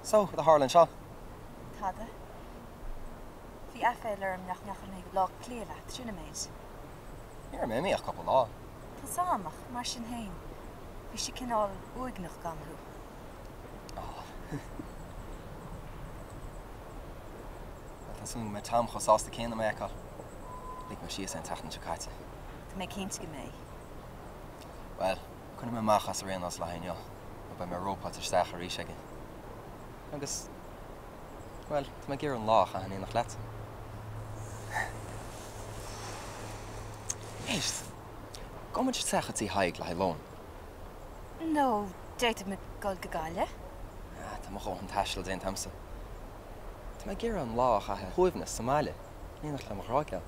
So, cad a tharla anseo? Tada. Bhí aiféala orm nach ndeachaigh mé go Bleá Cliath leat, sin an méid. Ní raibh mé imithe ach cúpla lá. Tá's a'm, ach mar sin féin, bhí sé cineál uaigneach gan thú. Aww. Bhuel, tá súil agam go mbeidh Tom chomh sásta céanna mé a fheiceáil. Lig mé síos é an tseachtain seo caite. Tá mé cinnte go mbeidh. Bhuel, coinneoidh mé amach as ar aon nós le haghaidh inniu, nó beidh mé rópáilte isteach arís aige. Agus, bhuel, tá mé ag iarraidh an lá a chaitheamh in éineacht leatsa. Éist! Gabhfaidh muid isteach go tigh Thaidhg le haghaidh lóin. Nó d'fhéadfadh muid dul go Gaillimh. Ah, tá mo dhóthain taistil déanta agamsa. Tá mé ag iarraidh an lá a chaitheamh ar a shuaimhneas sa mbaile, in éineacht le mo ghrá geal.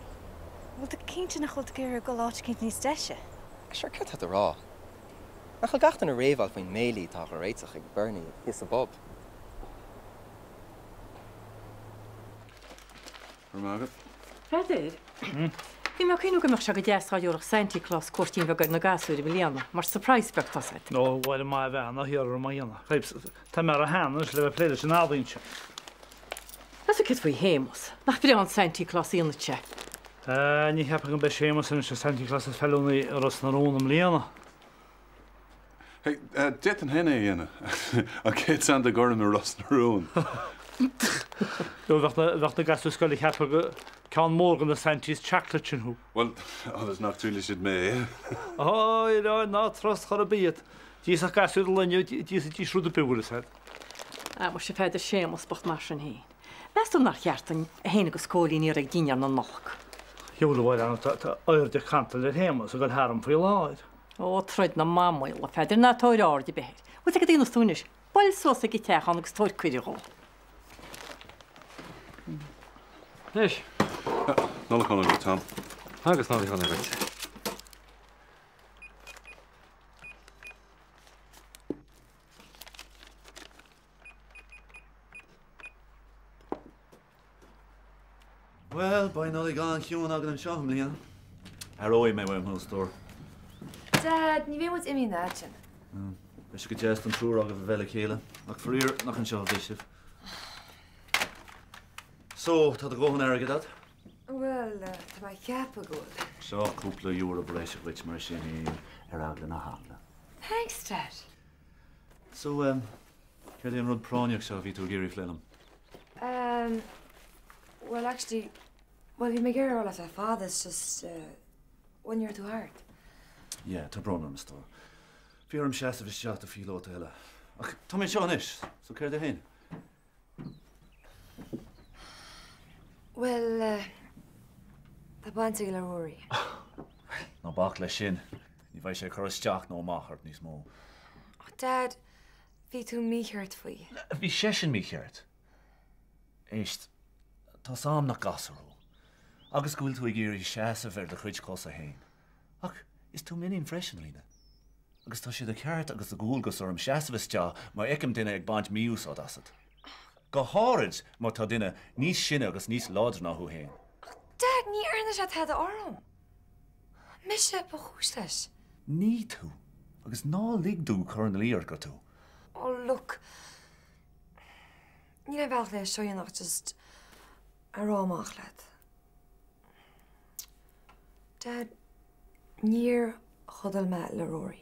Bhfuil tú cinnte nach bhfuil tú ag iarraidh dul áit eicínt níos deise? Sure, céard tá tú a rá? Nach bhfuil gach duine ag réabáil faoin mbéilí atá á réiteach ag Bernie thíos sa bpub? Go raibh maith agat. Peadar, Bhí mé ag cuimhneamh go mbeadh sé go deas dá dtabharfadh Santy Claus cuairtín bheag ar na gasúir i mbliana, mar surprise beag tá 's a'd. Ó, bhuel, maith a bhean, ná hiarr orm a dhéanamh. Tá mé ró-shean anois le bheith ag plé leis an ealaín seo. Meas tú céard faoi Shéamus? Nach breá an Santy Claus a dhéanfadh sé? Ah, ní cheapaim go mbeidh Séamus anois an Santy Claus is feiliúnaí i Ros na Rún i mbliana. Hey, d'fhéadfainn féin é a dhéanamh. An chéad Santa Gorm i Ros na Rún. Bheadh na gasúir scoile ag ceapadh gur ceann mór de na Santies Chocolate sin thú. Bhuel, fhad is nach dtriailfidh siad mé. Ói, ói, ná trust chor ar bith iad. D'íosfadh gasúir an lae inniu, d'íosfaidís rud ar bith, bhfuil fhios a'd. Ah, muise Pheadair, Séamus bocht mar sin féin. Meas tú nár cheart dúinn é féin agus Cóilín a iarraidh ag dinnéar na Nollag? Gheall a bhaile, tá airde cantail ar Shéamus ag dul tharam faoi láthair. Ó, troid na mamaí, a Pheadair, ná tabhair aird ar bith air. Bhfuil 's ag daoine tú anois, buail suas ag an teach ann agus tabhair cuireadh dhó. Anois. Nollaig shona duit, Tom. Agus Nollaig shona duit. Bhuel, beidh Nollaig an-chiúin againn anseo i mbliana. Aireoidh mé uaim thú, a stór. Dad, ní bheidh muid imithe an fhad sin. Beidh sé go deas don triúr agaibh a bheith le chéile, ach faraor nach anseo a bheidh sibh. So, tá do dhóthain airgid agat? Bhuel, tá mé ag ceapadh go bhfuil. Seo cúpla euro breise dhuit mar sin féin, ar eagla na heagla. Thanks, Dad. So, um, céard é an rud práinneach seo a bhí tú ag iarraidh a phlé liom? Um, well actually, well bhí mé ag iarraidh a rá leat le fada, it's just, uh, bhuel ní raibh tú thart. Yeah, tá brón orm, a stór. Bhí orm seasamh isteach do phíolóta eile. Ach tá mé anseo anois, so céard é féin? Bhuel, uh, tá baint aige le Rory. Ná bac leis sin. Ní bheidh sé ag cur isteach nó amach ort níos mó. Oh, Dad, bhí tú mícheart faoi. Bhí seisean mícheart. Éist, tá's a'm nach gasúr thú, agus go bhfuil tú ag iarraidh seasamh ar do chuid cosa féin. Ach is tú m'iníon freisin, Ríona. Agus tá sé de cheart agus de dhualgas orm seasamh isteach má fheicim duine ag baint mí-úsáid asat. Go háirid má tá duine níos sine agus níos láidre ná thú féin. Ach Dad, ní dhearna sé tada orm. Mise ba chúis leis. Ní tú. Agus ná lig domh cur ina luí ort gur tú. Oh look. Níl aon bhealach le é seo a dhéanamh ach just a rá amach leat. Dad, níor chodail mé le Rory.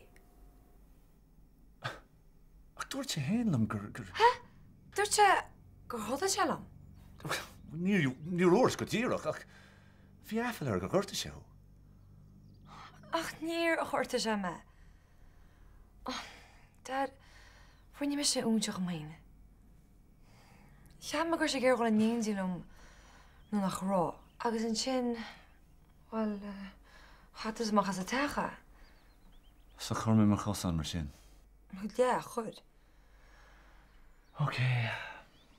Ach dúirt sé féin liom gur, gur. Hé? Dúirt sé gur chodail sé liom? Níor, níor dhúirt go díreach ach bhí aiféala air gur ghortaigh sé thú. Ach níor ghortaigh sé mé. Oh, Dad, rinne mise óinseach dhom féin. Cheap mé go raibh sé ag iarraidh dul in éindí liom nó nach raibh. Agus ansin, bhuel, chaith tusa amach as an teach é. So chuir mé mo chos ann mar sin. Yeah, chuir. Ok,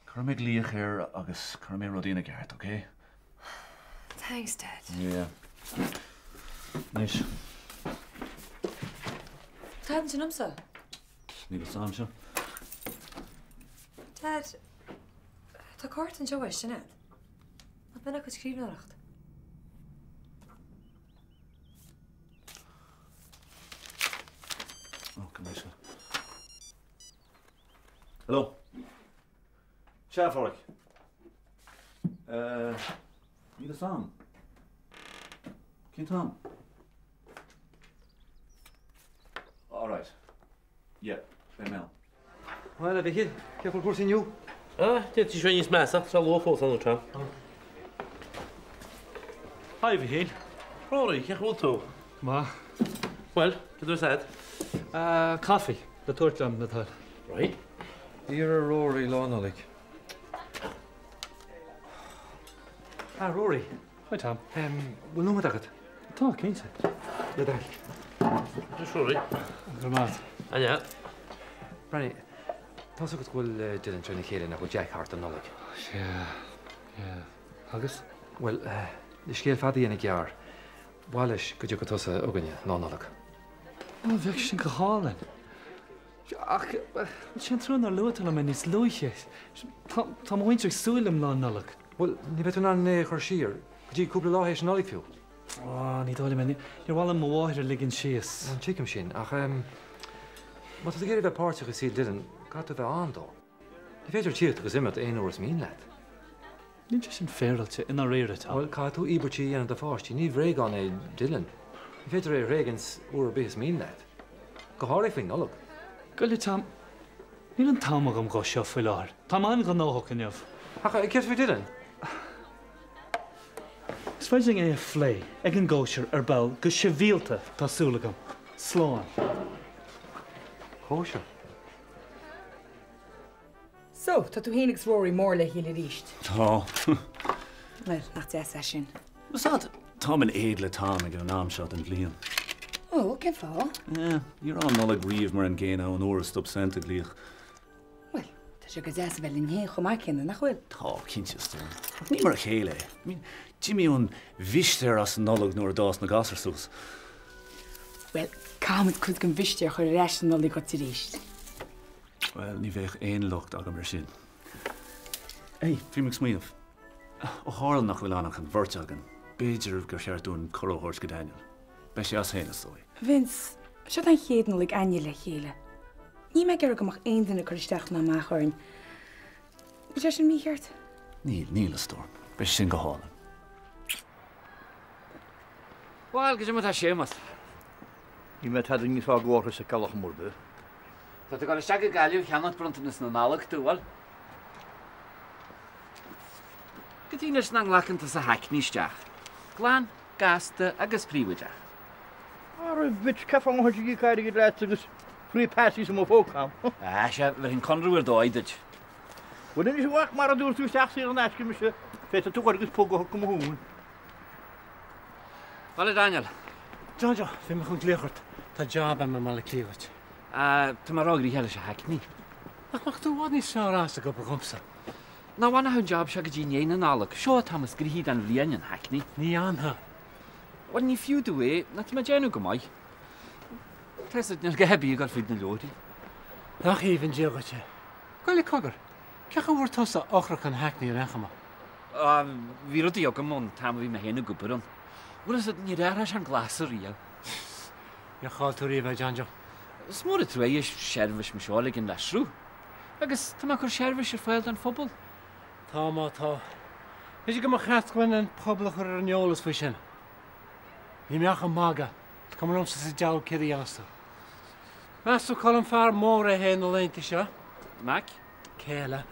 cuirfidh mé glaoch air agus cuirfidh mé rudaí ina gceart, ok? Thanks, Dad. Yeah. Anois. Cad ansin liomsa? Níl fhios a'msa. Dad, tá cárta anseo uait, sin iad. Nach b'in a cuid scríbhneoireacht? Ó, go mbeidh sé. Hello. Sea, a Pháraic. Níl fhios a'm. Cén t-am? Alright. Yeah, beidh mé ann. Bhuel, a Mhichíl, cén chaoi a bhfuil cúrsaí inniu? Ah, d'fhéadfadh sé bheith níos measa, ach tá luath fós ann, Tom. Hi, a Mhichíl. Rory, cén chaoi a bhfuil tú? Go maith. Bhuel, cad é sad? Ah, coffee, le tabhairt liom, le do thoil. Right. Iarr ar Rory Lá Nollag. Ah, Rory. Hi, Tom. Bhfuil nóiméad agat? Tá, cinnte. Le do thoil. Anois, Rory. Go raibh maith. Anja. Breathnaigh, tá's agat go bhfuil Dylan trína chéile nach bhfuil Jack thart don Nollaig. Yeah, yeah. Agus? Bhuel, le scéal fada a dhéanamh gearr, ba mhaith leis go dtiocfadh tusa chugainne Lá Nollag. Ó, bheadh sin go hálainn. Ach sé an trua nár luaigh tú liom é níos luaithe. Tá tá mo mhuintir ag súil liom Lá Nollag. Bhuel, ní bheidh tú in ann é a chur siar go dtí cúpla lá théis an Nollaig fiú. Á, ní dóigh liom é. Níor mhaith liom mo mháthair a ligean síos. Tuigim sin, ach má tá tú ag iarraidh bheith páirteach i saol Dylan, caithfidh tú a bheith ann dó. Ní féidir tíocht agus imeacht aon uair is mian leat. Níl sé sin féaráilte i ndáiríre, Tom. Bhuel, caithfidh tú íobairtí a dhéanamh do pháistí. Ní bhréagán é Dylan. Ní féidir é a thréigint uair ar bith is mian leat. Go háirithe faoin Nollaig. Gabh i leith, Tom. Níl an t-am agam dhó seo faoi láthair. Táim an-ghnóthach inniu. Ach céard faoi Dylan? Is féidir linn é a phlé ag an gcóisir ar ball, go sibhialta, tá súil agam. Slán. Cóisir? So, tá tú fhéin agus Rory mór le chéile arís. Tá. Bhuel, nach deas é sin. Sea, táim in éad le Tom ag an am seo den bhliain. Ó, cén fáth? Eh, ní raibh an Nollaig riamh mar an gcéanna ón uair a stop Santa ag glaoch. Bhuel, tá sé go deas a bheith linn fhéin chomh maith céanna, nach bhfuil? Tá, cinnte, a stór. Ach ní mar a chéile é. I mean, d'imigh an mhistéir as an Nollaig nuair a d'fhás na gasúir suas. Bhuel, caithfimid cuid den mhistéir a chur ar ais sa Nollaig dhuit arís. Bhuel, ní bheadh aon locht agam air sin. Hey, bhí mé ag smaoineamh. Ó tharla nach bhfuil ann ach an bheirt againn, b'fhéidir gur cheart dúinn cuireadh a thabhairt go Daniel. Beidh sé as féin, is dóigh. Vince, seo an chéad Nollaig againne le chéile. Níl mé ag iarraidh go mbeadh aon duine ag cur isteach ná amach orainn. Bhfuil sé sin mícheart? Níl, níl, a stór. Beidh sé sin go hálainn. Bhuel, goidé mar atá Séamus. Ní mbeidh tada níos fearr go bhfuarthas ag Ceallach am ar bith. Tá tú ag dul isteach go Gaillimh a cheannacht bronntanas na Nollag domh, bhfuil? Cad chuige anois nach nglacann tusa Hackney isteach? Glan, gasta agus príobháideach. Ara bhit, cén fáth nach ag íoc airgid leat agus free passes i mo phóca a'm. Ah, sea, bhéarfainn conradh ar dóigh duit. Bhuel anois a mhac, mara dtabharfaidh tú isteach saor in aisce mise, féadfaidh tú dhul agus pug a thabhairt go mo thóin. Bhuel, a Daniel. John Joe, bhí mé chun glaoch ort. Tá job a'm i mBaile Átha Cliath dhuit. Ah, tá mé ró-ghnoitheach leis an Hackney. Nach mbeadh tú i bhfad níos fearr as ag obair dhomsa? Ná bhainfeadh an job seo go dtí i ndiaidh na Nollag. Seo atá mo ghnoithí don bhliain, an Hackney. Ní fhanfaidh. Bhuel, ní fiú domh é, ná tá mé ag déanamh go maith. Tá fhios a'd, níl a dhath ar bith ag dul fríd na leabharthaí. Nach aoibhinn Dia dhuit é. Gabh i leith cogar, cén chaoi a bhfuair tusa eochracha an Hackney ar aon chuma? Ah, bhí rudaí agam ón t-am a bhí mé féin ag obair ann. Bhfuil fhios a'd, níor athraigh sé an glas ariamh. Níor chaill tú riamh é, John Joe. Is mór an truaighe seirbhís mar seo a ligean le sruth. Agus tá mé ag cur seirbhís ar fáil don phobal. Tá má tá. B'fhéidir go mba cheart dúinn an pobal a chur ar an eolas faoi sin. Níl mé ach ag magadh. Is cuma liomsa sa diabhal céard a dhéanfas tú. Meas tú cá bhfuil an fear mór é féin na laethanta seo? Mac? Cé eile?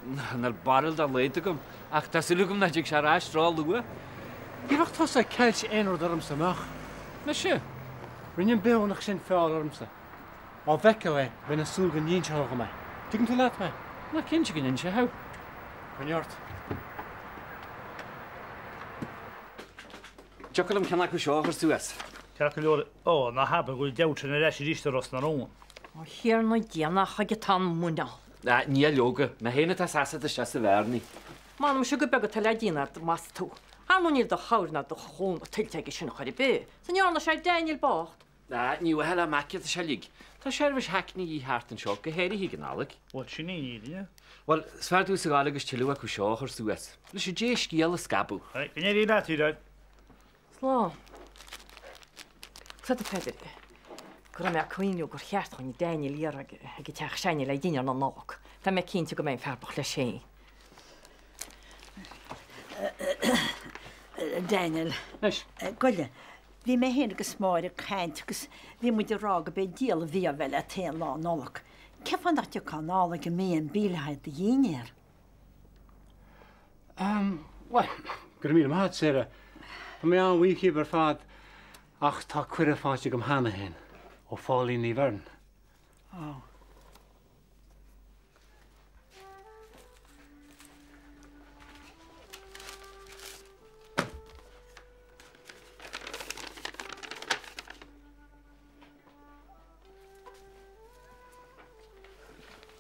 Níl barúil dá laghad agam, ach tá súil agam nach dtig sé ar ais ró-luath. Ní bheadh tusa ag ceilt aon rud ormsa, mbeadh? Mise? Rinne an bithiúnach sin feall ormsa. Dá bhfeicfeá é, bheinn ag súil go n-inseofá dhom é. Tuigeann tú leat mé? Ná cinnte go n-inseofá. Coinnigh ort. Tiocfaidh liom ceann acu seo a chur suas. Ceart go leor, ó, ná habair go bhfuil diabhal sin ar ais arís i Ros na Rún. A Thiarna Dia, nach aige atá an muineál. Á, níl leoga, mé féin atá sásta isteach sa bhearnaí. M'anam gur beag atá le déanamh agat, más tú. Ar ndóigh níl do chabhair ná do chúnamh tuillte aige sin chor ar bith. 'S an ndearna sé Daniel bocht. Á, ní mhaith le Mac atá sé uilig. Tá seirbhís Hackney de dhíth thart anseo, go háirithe ag an Nollaig. Bhuel, sin í an fhírinne. Bhuel, is fearr domhsa a ghabháil agus tuilleadh acu seo a chur suas. Leis an dea-scéal a scaipeadh. Go n-éirí leat, a Dhaid. Slán. Sea, a Pheadair, go raibh mé ag cuimhniú gur cheart dhúinn Daniel a iarraidh ag an teach s'againne le dinnéar na Nollag. Tá mé cinnte go mbeidh an fear bocht leis féin. Daniel. Anois. Goile, bhí mé féin agus Máire ag caint agus bhí muid ag rá go b'é diabhal an bia a bheith leat féin Lá Nollag. Cén fáth nach dtiocfá anall ag an B&B le haghaidh do dhinnéar? Bhuel, go raibh míle maith agat, Sarah. Tá mé an-bhuíoch díobh ar fad ach tá cuireadh faighte agam cheana féin ó Phauline Ní Bheirn. Ó.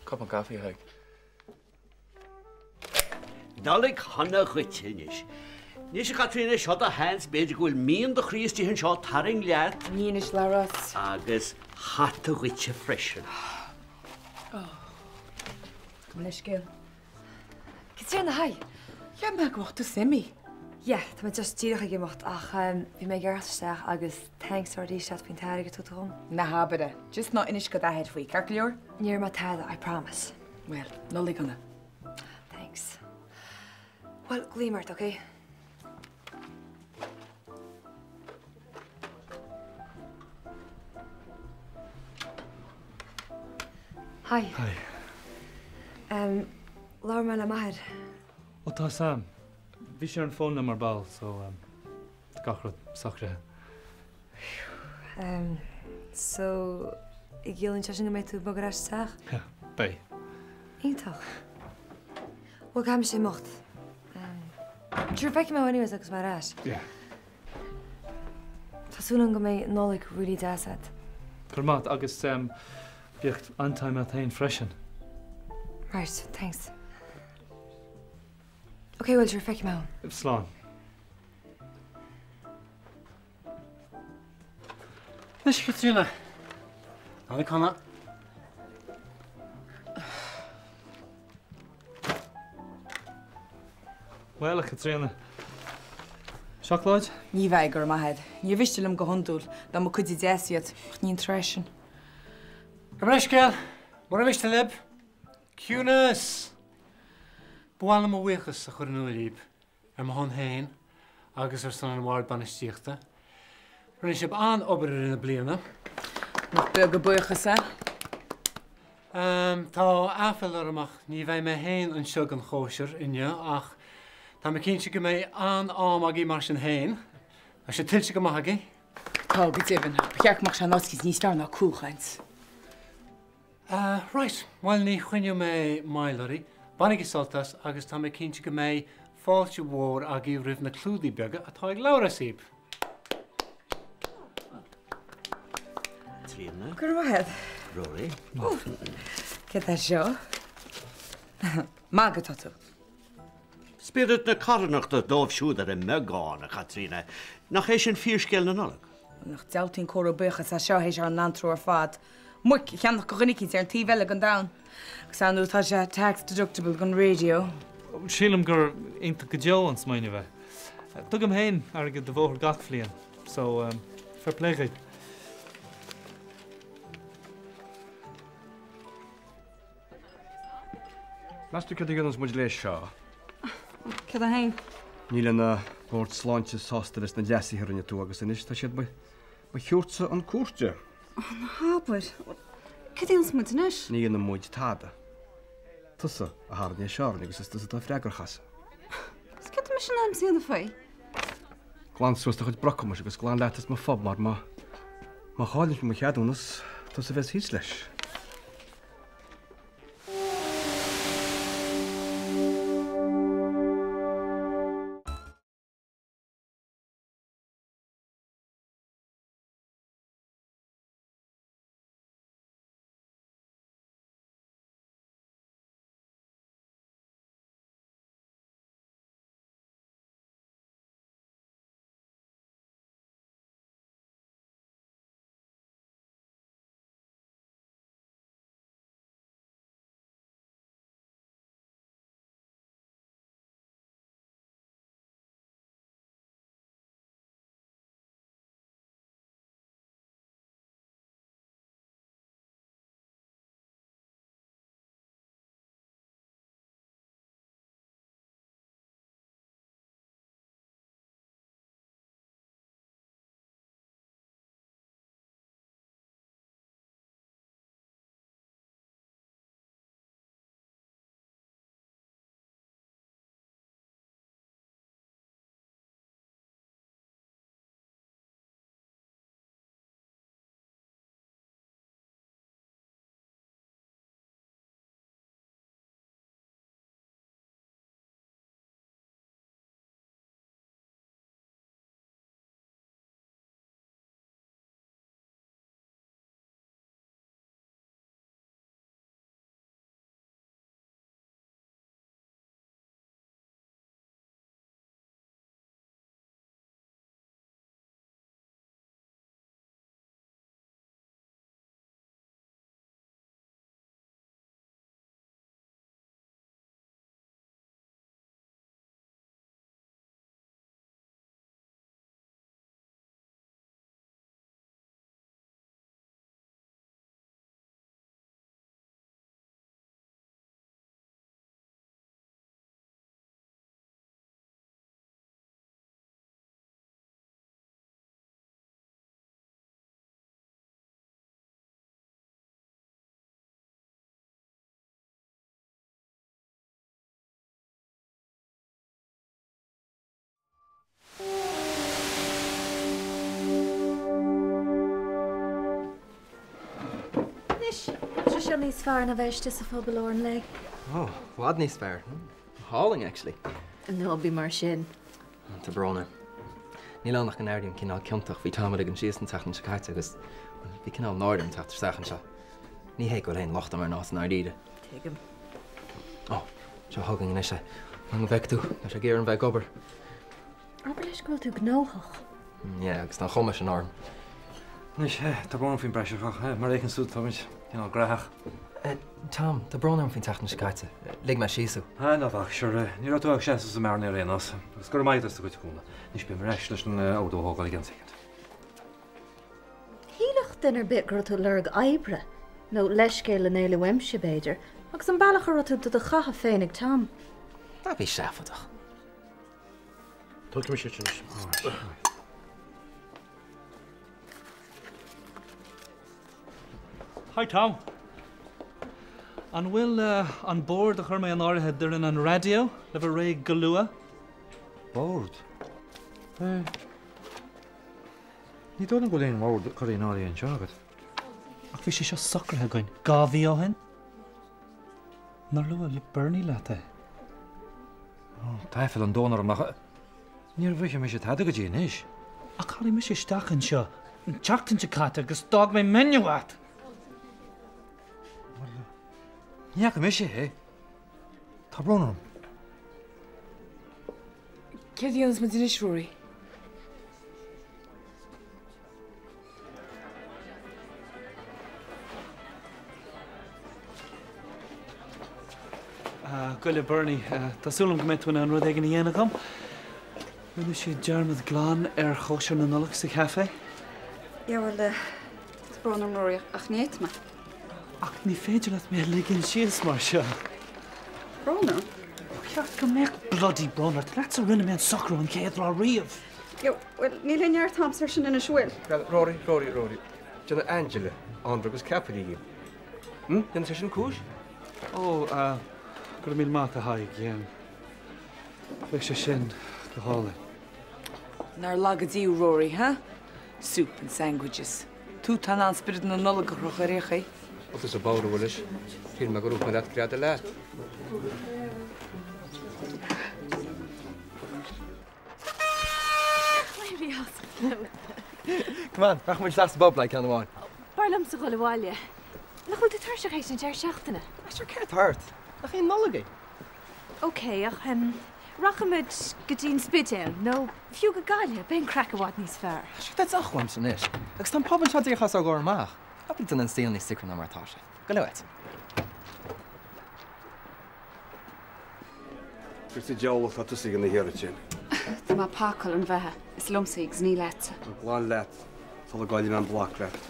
Cupán caife, a Thaidhg. Nollaig shona dhuit anois. Anois a Chaitríona, seo do sheans, b'fhéidir go bhfuil mian do chroí istigh anseo, tarraing leat. Ní anois, Labhrás. Agus hata dhuitse freisin. Ó. Gabh mo leithscéal. Caitríona, hi! Cheap mé go mbeadh tusa imithe. Yeah, tá mé just díreach ag imeacht ach bhí mé ag iarraidh theacht isteach agus thanks a rá arís leat faoin t-airgead a thug tú dhom. Ná habair é. Just ná inis go d'athair faoi, ceart go leor? Ní déarfaidh mé tada, I promise. Bhuel, Nollaig shona. Thanks. Bhuel, glaoim ort, ok? Hi. Hi. Um, labhair mé le m'athair. Ó tá Sam. Bhí sé ar an bhfón liom ar ball, so um, tá gach rud socraithe. Um, so, an gciallaíonn sé sin go mbeidh tú ag bogadh ar ais isteach? Yeah, beidh. Iontach. Bhuel, caithfidh mise imeacht. Sure, feicfidh mé thú anyways agus mé ar ais. Yeah. Tá súil agam go mbeidh Nollaig really deas agat. Go raibh maith agus bíodh an-time agat féin freisin. Right, thanks. Ok, well sure, feicfidh mé thú. Slán. Anois, Caitríona. Nollaig shona. Bhuel, a Chaitríona. Seacláid? Ní bheidh, go raibh maith agat. Níor mhiste liom go hiondúil, dá mba cuid deas iad, ach ní an tráth sin. Gabh mo leithscéal, mura miste libh. Ciúnas! Ba mhaith liom mo bhuíochas a chur in iúl libh ar mo shon féin agus ar son an Bhoird Bainistíochta. Rinne sibh an-obair i rith na bliana. Nach beag an buíochas é? Tá aiféala orm ach ní bheidh mé féin anseo don chóisir inniu ach tá mé cinnte go mbeidh an-am agaibh mar sin féin. Tá sé tuillte go maith agaibh. Tá, go deimhin. Ba cheart go mbeadh sé in áit eicínt níos fearr ná cúlchaint. Right, bhuel ní choinneoidh mé moill oraibh. Bainigí sult as agus tá mé cinnte go mbeidh fáilte mhór agaibh roimh na clúdaigh beaga atá ag Labhrás daoibh. Tríona. Go raibh maith agat. Rory. Ó, céard é seo? Magadh atá tú. Spiorad na carthanachta dóibh siúd ar an mbeagán, a Chaitríona. Nach é sin fíorscéal na Nollag? Nach diabhaltaí an comhartha buíochais é seo théis ár n-antró ar fad. Muic a cheannach do dhuine eicínt ar an taobh eile den domhan. Agus ar ndóigh tá sé tax deductible don raidió. Sílim gur iontach go deo an smaoineamh é. Tugaim féin airgead do Bhóthar gach bhliain, so fair play dhuit. Meas tú céard a dhéanfas muid leis seo? Céard é féin? Níl an Bord Sláinte sásta leis na leasuithe a rinne tú agus anois tá siad mo thiúrtsa 'un cúirte. Ó, ná habair. Céard a dhéanfas muid anois? Ní dhéanfaidh muid tada. Tusa a tharraing é seo orainn agus is tusa atá freagrach as. Is céard tá mise in ainm is a dhéanamh faoi? Glan suas do chuid brocamais agus glan leat as mo phub mar má má chaillimse mo cheadúnas, tusa a bheas thíos leis. Anois, tá sé níos fearr ná bheith istigh sa phub i lár an lae. Ó, i bhfad níos fearr. Go hálainn, actually. Ná bí mar sin. Tá brón orm. Níl ann ach go n-airím cineál ciontach. Bhí Tom ag ligean síos an tseachtain seo caite agus, bhuel, bhí cineál náire orm teacht isteach anseo. Ní hé go bhfuil aon locht orm ar aon nós i ndáiríre. Tuigim. Ó, seo chugainn anois é. Fan go bhfeice tú, tá sé ag iarraidh orm bheith ag obair. Abair leis go bhfuil tú gnóthach. Yeah, agus tá an chuma sin orm. Anois, tá brón orm faoin bpressure ach mar a fheiceann tú táimid cineál graitheach. Tom, tá brón orm faoin tseachtain seo caite. Lig mé síos thú. Ah, ná bac, sure, ní raibh tú ach ag seasamh sa mbearna ar aon nós. Agus go raibh maith agat as do chuid cúnamh. Anois beidh mé ar ais leis an ordú a thógáil i gceann soicind. Shílfeadh duine ar bith go raibh tú ag lorg oibre, nó leithscéal lena éalú uaimse, b'fhéidir, agus an bealach a raibh tú do do chaitheamh féin ag Tom. Ná bí seafóideach. Tógfaidh mise sin anois. Hi Tom. An bhfuil an bord a chuir mé in áirithe d'fhoireann an raidió le bheith réidh go luath? Bord? Ní dóigh liom go bhfuil aon bhord curtha in áirithe anseo agat. Ach bhí sé seo socraithe againn 2 mhí ó shin. Nár luaigh Bernie leat é? Ó, tá aiféala an domhain orm ach níor mhothaigh mise tada go dtí anois. Ach tháinig mise isteach anseo an tseachtain seo caite agus d'fhág mé menu agat! Bhuel, ní fhaca mise é. Tá brón orm. Céard a dhéanfas muid anois, Ruairí? Gabh i leith Bernie, tá súil agam go mbeidh tú in ann rud éigin a dhéanamh dom. Rinne siad dearmad glan ar chóisir na Nollag sa chaifé. Yeah, bhuel, tá brón orm Rory, ach ní fhéadfaidh mé. Ach ní féidir leat mé a ligean síos mar seo. Brón orm? Ba cheart go mbeadh bloody brón ort. Leatsa a rinne mé an socrú an chéad lá riamh. Yeah, bhuel, níl aon neart a'msa ar sin anois, an bhfuil? Bhuel, Rory, Rory, Rory, déanfaidh Angela anraith agus ceapairí dhíom. Hm? Déanfaidh sé sin cúis? Ó, go raibh míle maith agat, a Thaidhg. Bheadh sé sin go hálainn. Nár laga Dia thú, Rory, huh? Soup and sandwiches. Tú atá in ann spiorad na Nollag a chrochadh ar aon chaoi. Ó tusa bodhar a bhfuil leis. Shíl mé gur úirt mé leat greadadh leat. Come on, rachaidh muid isteach sa bpub le ceann amháin. B'fhearr liomsa dhul abhaile. Nach bhfuil tú tuirseach théis an deireadh seachtaine? Sure, céard tá ort? Nach é an Nollaig é? Ok, ach em, rachaimid go dtí an Spidéal, nó fiú go Gaillimh, beidh an craic i bhfad níos fearr. Sure, tá deoch uaimse anois. Agus tá an pub anseo díreach os ár gcomhair amach. Ná bí ag déanamh an saol níos deacra ná mar atá sé. Gabh i leith uait. Cad sa diabhal atá tusa ag déanamh thiar ansin? Tá mé ag pacáil an bheatha. Is liomsa í agus ní leatsa. Glan leat sula gcaillfidh mé an bloc leat.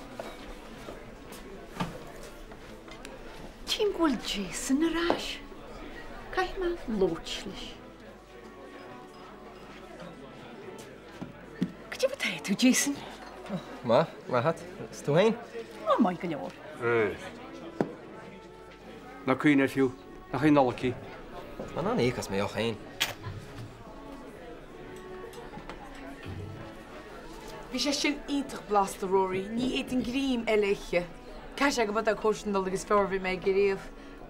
Tchím go bhfuil Jason ar ais. Caithfidh mé labhairt leis. Cad é mar atá tú, Jason? Maith, maith agat. Is tú féin? Ó, maith go leor. Ná cuimhnigh air fiú, nach í an Nollaig í. Tá mé in ann íoc as mo dheoch féin. Bhí sé sin iontach blasta, Rory. Ní fhéadfainn greim eile a ithe. Caithfidh sé go mb'é cóisir na Nollag is fearr a bhí mé ag riamh.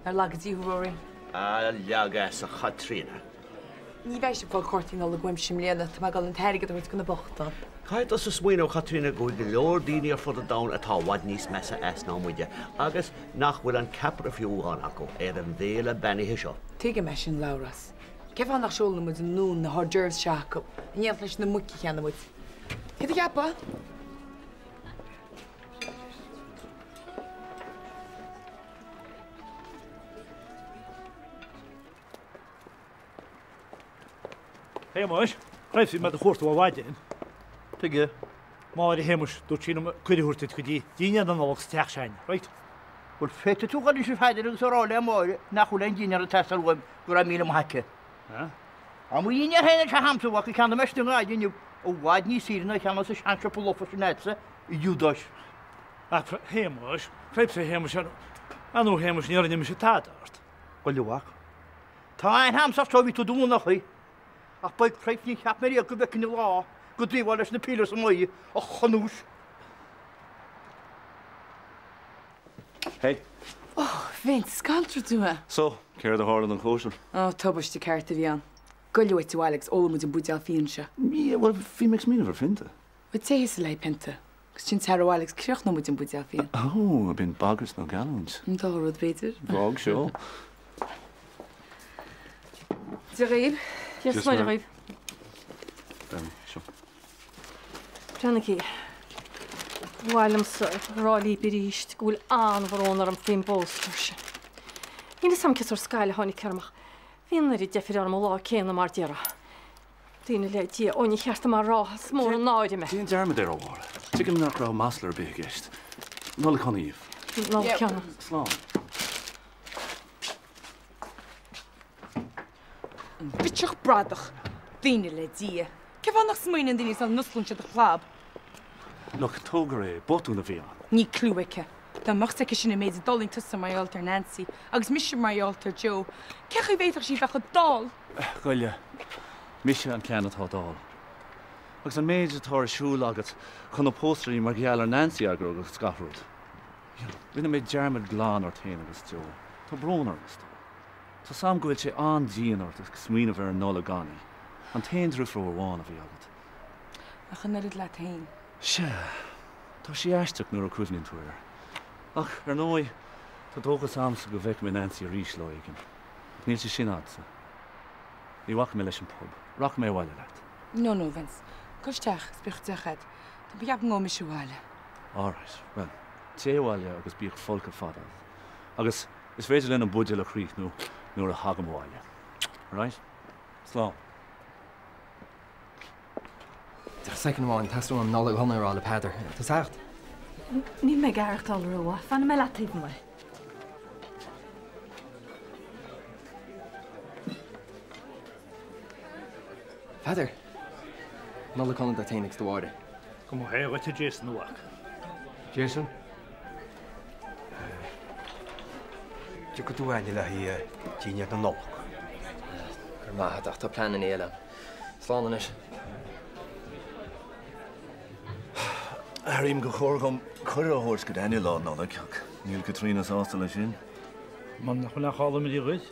Nár laga Dia thú, Rory. A leag as, a Chaitríona. Ní bheidh sibh ag fáil cártaí Nollag uaimse i mbliana, tá mé ag dul an t-airgead a thabhairt do na bochtáin. Caithfidh tusa smaoineamh, a Chaitríona, go bhfuil go leor daoine ar fud an domhain atá i bhfad níos measa as ná muide, agus nach bhfuil an ceapaire fiú amháin acu ar an bhféile beannaithe seo. Tuigim é sin, Labhrás. Cén fáth nach seolann muid anonn na hors d'oeuvres seo acu, in éineacht leis na muic a cheannaigh muid? Céard a cheapfá? A Shéamais, Cripes, bhí mé do chuartú ó mhaidin. Tuige? Máire a Shéamais, dúirt sí liom cuireadh a thabhairt duit go dtí dinnéar na Nollag sa teach s'againne, right? Bhuel, féadfaidh tú dhul anois a Pheadair agus a rá le Máire nach bhfuil aon dinnéar ag teastáil uaim, go raibh míle maith aici. Tá mo dhinnéar féin anseo a'msa, bheadh an ceann a mbeidh i inniu i bhfad níos saoire ná an ceann sa seansiopa lofa sin a'dsa, a Ghiúdais. Ach, a Shéamais, Cripes, a Shéamais, ar ndóigh a Shéamais, ní rinne mise tada ort. Bhuel, a mhac, tá aithne a'msa ort ó bhí tú i do mhionach. Ach by Cripes níor cheap mé riamh go bhfeicfinn an lá go dtaobhfá leis na pílears amuigh, a chunúis. Hey. Oh, Vince, scalltraigh tú mé. So, céard a tharla don chóisir? Oh, tubaiste ceart a bhí ann. Goile uait abhaile agus ólfaidh muid an buidéal fíona seo. Yeah, bhuel, bhí mé ag smaoineamh ar phionta. Bhuel, téigh thusa le haghaidh pionta. Agus ansin tar abhaile agus críochnóidh muid an buidéal fíon. Oh, ab in bagairt nó geallúint? An dá rud, b'fhéidir. Bhog seo. Dia dhaoibh. Dia is Muire dhaoibh. Seo. Breathnaigí. Ba mhaith liomsa a rá libh arís go bhfuil an-bhrón orm faoin bpóstaer sin. Níl fhios a'm cén sórt scaill a tháinig orm ach bhí an oiread deifir orm an lá céanna mar déarfá. Daoine le Dia, ó ní cheart dom a rá, is mór an náire mé. Déan dearmad air, a Mháire. Tuigim nach raibh masla ar bith i gceist. Nollaig shona dhaoibh. Nollaig shona. Slán. An bitseach bradach! Daoine le Dia! Cén fáth nach smaoiníonn daoine sula n-osclaíonn siad an chlab? Look, tóg ar é, botún a bhí ann. Níl cliú aici. Dá mbeadh 's aici sin an méid a d'fhulaing tusa mar gheall ar Nancy, agus mise mar gheall ar Joe, cén chaoi a bhféadfadh sí bheith chomh dall? Goile, mise an ceann atá dall. Agus an méid atá ar siúl agat chun na póstairí mar gheall ar Nancy a eagrú agus gach rud. Rinne mé dearmad glan ort féin agus Joe. Tá brón orm, a stór. Tá 's a'm go bhfuil sé an-dian ort ag smaoineamh ar an Nollaig gan í. An t-aon driofúr amháin a bhí agat. Ach an oiread leat féin. Sea. Tá sé aisteach nuair a chuimhníonn tú air. Ach, ar ndóigh, tá dóchas a'msa go bhfeicfidh mé Nancy arís lá éigin. Ach níl sé sin a'dsa. Ní bhacfaidh mé leis an pub. Rachaidh mé abhaile leat. No, no, Vince. Gabh isteach is bíodh deoch a'd. Tá mé ag ceapadh go ngabhfaidh mise abhaile. Alright. Bhuel, téigh abhaile agus bíodh folcadh fada agat. Agus is féidir linn an buidéal a chríochnú nuair a thagaim abhaile. Alright? Slán. Soicind amháin, teastaíonn uaim Nollaig shona a rá le Peadar. Tá teacht? Níl mé ag aireachtáil rómhaith. Fanfaidh mé leat taobh amuigh. Pheadair! Nollaig shona duit féin agus do Mháire. Go mba hé dhuit a Jason, a mhac. Jason? Tiocfaidh tú abhaile le haghaidh dinnéar na Nollag. Go raibh maith agat ach tá pleananna eile agam. Slán anois. Airím gur chóir dhom cuireadh a thabhairt go Daniel Lá Nollag ach níl Caitríona sásta leis sin. Mar nach bhfuil aon chall imní dhuit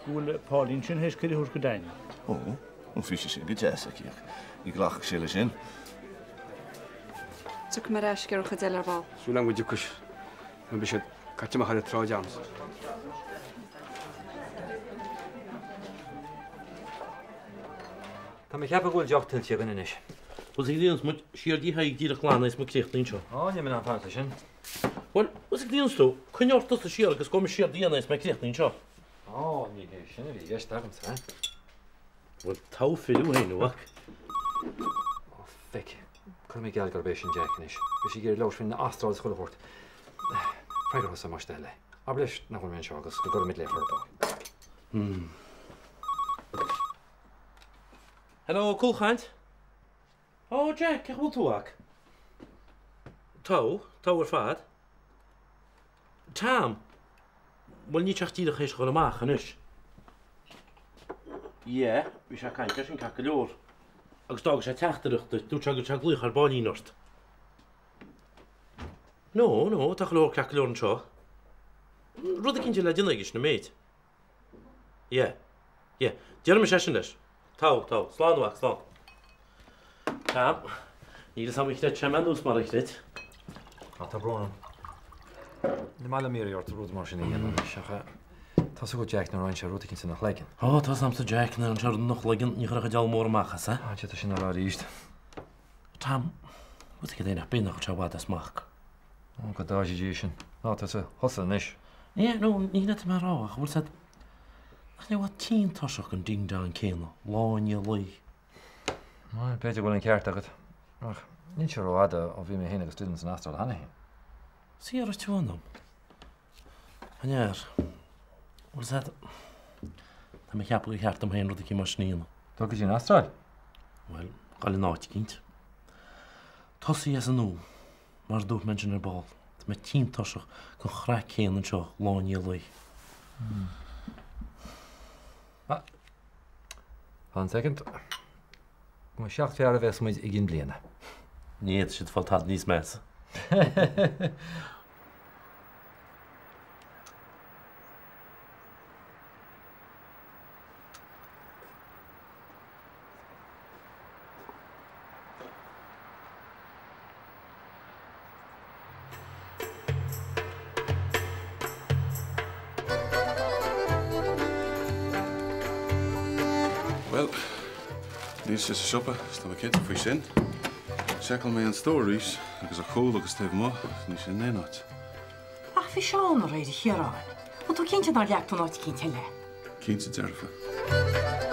go bhfuil Pauline sin théis cuireadh a thabhairt go Daniel. Ó, ó bhí sé sin go deas aici ach ní ghlacfadh sé leis sin. Tiocfaidh mé ar ais ar an chuid eile ar ball. Súil agam go dtiocfaidh nó beidh siad caite amach ar an tsráid a'msa. Tá mé ag ceapadh go bhfuil deoch tuillte againn anois. Bhuel, is ag muid siar dtí Thaidhg díreach glan is muid críochnaithe anseo. Á, níl mé in ann fanacht leis sin. Bhuel, is ag tú, coinnigh ort tusa siar agus gabhfaidh mé siar dtí Anna is mé críochnaithe anseo. Á, ní hé sin a bhí i gceist agamsa. Bhuel, togha fir thú féin, a mhac. Ó, feic. Cuirfidh mé geall gurb é sin Jack anois. Beidh sé ag iarraidh labhairt faoin Astráil is chuile shórt. Freagair thusa más do thoil é. Abair leis nach bhfuil mé anseo agus go gcuirfimid le ar ball. Hmm. Hello, cúlchaint. Ó, Jack, cén chaoi a bhfuil tú, a mhac? Togha, togha ar fad. Tom, Bhuel, níl sé ach díreach théis a dhul amach anois. Yeah, bhí sé ag caint leis an ceart go leor. Agus d'fhág sé teachtaireacht duit, dúirt sé go raibh sé ag glaoch ar baillín ort. No, no, tá chuile shórt ceart go leor anseo. Rud eicínt le déanamh aige sin an méid. Yeah. Yeah. Déarfaidh mise é sin leis. Togha, togha. Slán, a mhac, slán. Tom, níl fhios a'm ar chreid sé mé anuas mar a chreid. Á, tá brón orm. Ní maith liom iarraidh ort rud mar sin a dhéanamh anois, ach tá's agat Jack nuair a fhaigheann sé rud eicínt ina chloigeann. Ó, tá's a'msa Jack nuair a fhaigheann sé rud ina chloigeann, ní chuirfeadh an diabhal mór amach as é. Á, d'fhéadfá sin a rá arís. Tom, bhfuil fhios agat é nach b'fhéidir nach bhfuil sé i bhfad as mac. Ó, go dtá Dia sin. Ná tusa thusa anois. Yeah, no, ní hin atá mé a rá, ach bhfuil said, nach mbeifeá tinn tuirseach den ding dong céanna, lá i ndiaidh lae. Bhuel, b'fhéidir go bhfuil an ceart agat. Ach níl sé rófhada ó bhí mé féin agus Dylan san Astráil cheana féin. Sea, raibh tú ann. An fhear, bhfuil said, tá mé ag ceapadh gur cheart dom féin rud eicínt mar sin a dhéanamh. Dul go dtí an Astráil? Bhuel, dul in áit eicínt. Tosaí as an nua. Mar a dúirt mé ansin ar ball, tá mé tinn tuirseach den chraic céanna anseo lá i ndiaidh lae. Ah. Fan soicind. Go mba seacht fearr a bheas muid i gcinn bliana. Ní fhéadfaidh siad fáil tada níos measa. Bhuel, níl sé sa siopa, is tá mé cinnte faoi sin. Sheiceáil mé an stór arís, agus ar chúl agus taobh amuigh, níl sé in aon áit. Ach bhí sé ann aréir a Chiaráin. Bhfuil tú cinnte nár leag tú in áit eicínt eile é? Cinnte dearfa.